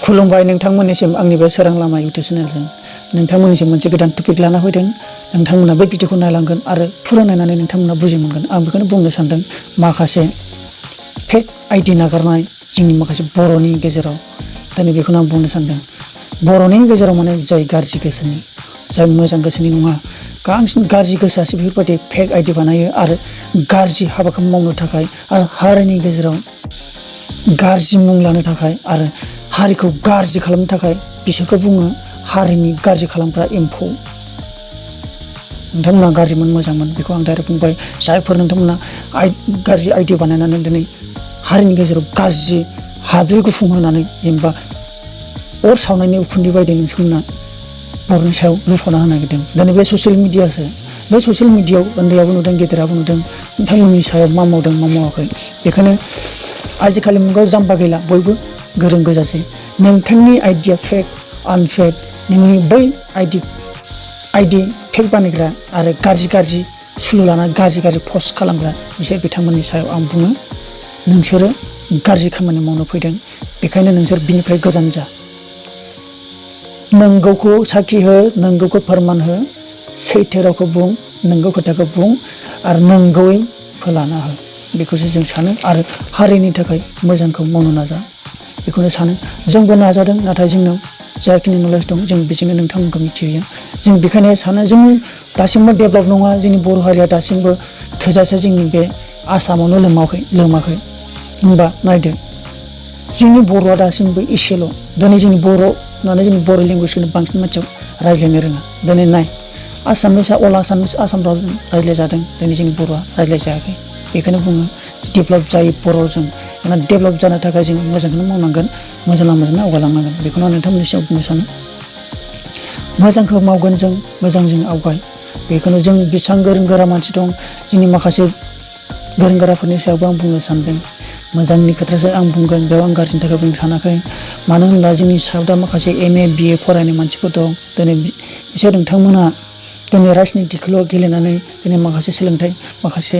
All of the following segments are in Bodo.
खुलुमबाय नोंथांमोननिसिम आंनि बे सोरां लामा इउटिउब चेनेलजों नोंथांमोननिसिम मोनसे गोदान टपिक लाना फैदों। नोंथांमोना बे भिडिअखौ नायलांगोन आरो फुरा नायनानै नोंथांमोना बुजि मोनगोन। आं बेखौनो बुंनो सानदों, माखासे फेक आइडि नागारनाय जोंनि माखासे बर'नि गेजेराव। दिनै बेखौनो आं बुंनो सानदों, बर'नि गेजेराव माने जाय गाज्रि गोसोनि, जाय मोजां गोसोनि नङा, बांसिन गाज्रि गोसोआसो बेफोरबायदि फेक आइडि बानायो आरो गाज्रि हाबाखौ मावनो थाखाय आरो हारिनि गेजेराव गाज्रि मुं लानो थाखाय आरो हारिखौ गाज्रि खालामनो थाखाय बिसोरखौ बुङो हारिनि गाज्रि खालामग्रा एम्फौ। नोंथांमोना गाज्रिमोन मोजांमोन बेखौ आं डाइरेक्ट बुंबाय। जायफोर नोंथांमोना गाज्रि आइडिया बानायनानै दिनै हारिनि गेजेराव गाज्रि हाद्रि गुफुं होनानै एबा अर सावनायनि उखुन्दै बायदि नोंथांमोना बर'नि सायाव लुफावना होनो नागिरदों। दिनै बे ससियेल मिडियासो, बे ससियेल मिडियायाव उन्दैयाबो नुदों गेदेराबो नुदों नोंथांमोननि सायाव मा मावदों मा मावाखै। बेखायनो आजिखालि मुगायाव जाम्बा गैला, बयबो गोरों गोजासै। नोंथांनि आइडिया फेक आनफेक, नोंनि बै आइडि फेक बानायग्रा आरो गाज्रि सुलु लाना गाज्रि पस्ट खालामग्रा बिथांमोननि सायाव आं बुङो, नोंसोरो गाज्रि खामानि मावनो फैदों। बेखायनो नोंसोर बिनिफ्राय गोजान जा। नंगौखौ साखि हो, नंगौखौ फोरमान हो, सैथो रावखौ बुं, नंगौ खोथाखौ बुं आरो नंगौयै फोलाना हो। बेखौसो जों सानो आरो हारिनि थाखाय मोजांखौ मावनो नाजा, बेखौनो सानो। जोंबो नाजादों, नाथाय जोंनाव जाखिनि नलेज दं जों बेजोंनो नोंथांमोनखौ मिथिहोयो। जों बेखायनो सानो जों दासिमबो डेभेलप नङा, जोंनि बर' हारिया दासिमबो थोजासे जोंनि बे आसामावनो लोमाखै। होमबा नायदो, जोंनि बर'आ दासिमबो एसेल'। दिनै जोंनि बर' होननानै जोंनि बर' लेंगुवेजखौनो बांसिन मानसिया रायज्लायनो रोङा। दिनै नाय, आसामिस अल आसामिस आसामफ्राव रायज्लायजादों, दिनै जोंनि बर'आ रायज्लायजायाखै। बेखायनो बुङो डेभेलप जायो बर'जों। डेभेलप जानो थाखाय जों मोजांखौनो मावनांगोन, मोजां लामाजोंनो आवगायलांनांगोन। बेखौनो आं नोंथांमोननि सिगाङाव बुंनो सानो। मोजांखौ मावगोन जों, मोजांजों आवगाय। बेखौनो जों बेसेबां गोरों गोरा मानसि दं, जोंनि माखासे गोरों गोराफोरनि सायावबो आं बुंनो सानदों। मोजांनि खोथासो आं बुंगोन, बेयाव आं गाज्रिनि थाखाय बुंनो सानाखै। मानो होनब्ला जोंनि सायाव दा माखासे MA BA फरायनाय मानसिफोर दं। दिनै बिसोर नोंथांमोना दिनै राजनितिखौल' गेलेनानै दिनै माखासे सोलोंथाइ माखासे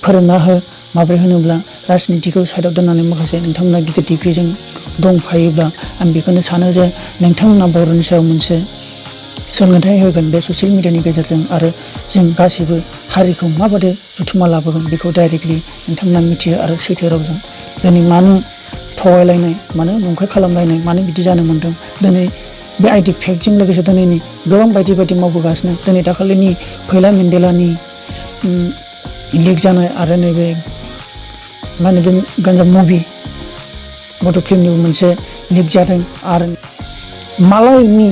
फोरोंना हो। माब्रै होनोब्ला राजनितिखौ साइडआव दोननानै माखासे नोंथांमोना गिदिर डिग्रिजों दंफायोब्ला आं बेखौनो सानो जे नोंथांमोना बर'नि सायाव मोनसे सोलोंथाइ होगोन बे ससियेल मिडियानि गेजेरजों आरो जों गासैबो हारिखौ माबादि जुथुमा लाबोगोन बेखौ डाइरेक्टलि नोंथांमोना मिथियो आरो सैथो रावजों। दिनै मानो थगायलायनाय, मानो नंखाय खालामलायनाय, मानो बिदि जानो मोन्दों? दिनै बे आइडि फेकजों लोगोसे दिनैनि गोबां बायदि मावबोगासिनो। दिनै दाखालिनि फैला मेन्देलानि लिक जानाय आरो नैबे मा होनो बे गान्जा मुभि बड' फिल्मनिबो मोनसे लिक जादों। आरो मालायनि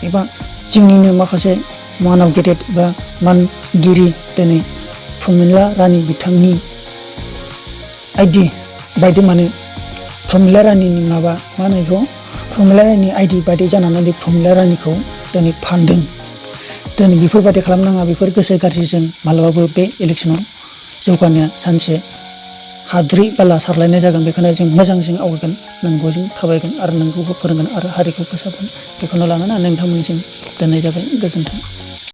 एबा जोंनिनो माखासे मानाव गेदेर एबा मानगिरि दिनै प्रमिला रानि बिथांनि आइडि बायदि, माने प्रमिला रानिनि माबा मा होनो बेखौ, प्रमिला रानिनि आइडि बायदि जानानै प्रमिला रानिखौ दिनै फानदों। दिनै बेफोरबायदि खालामनाङा। बेफोर गोसो गाज्रिजों मालाबाबो बे इलेक्सनाव जौगानाया सानसे हाद्रि बाला सारलायनाय जागोन। बेखायनो जों मोजांजों आवगायगोन, नंगौजों थाबायगोन आरो नंगौखौ फोरोंगोन आरो हारिखौ फोसाबगोन। बेखौनो लानानै आं नोंथांमोननिसिम दोननाय जाबाय। गोजोन्थों।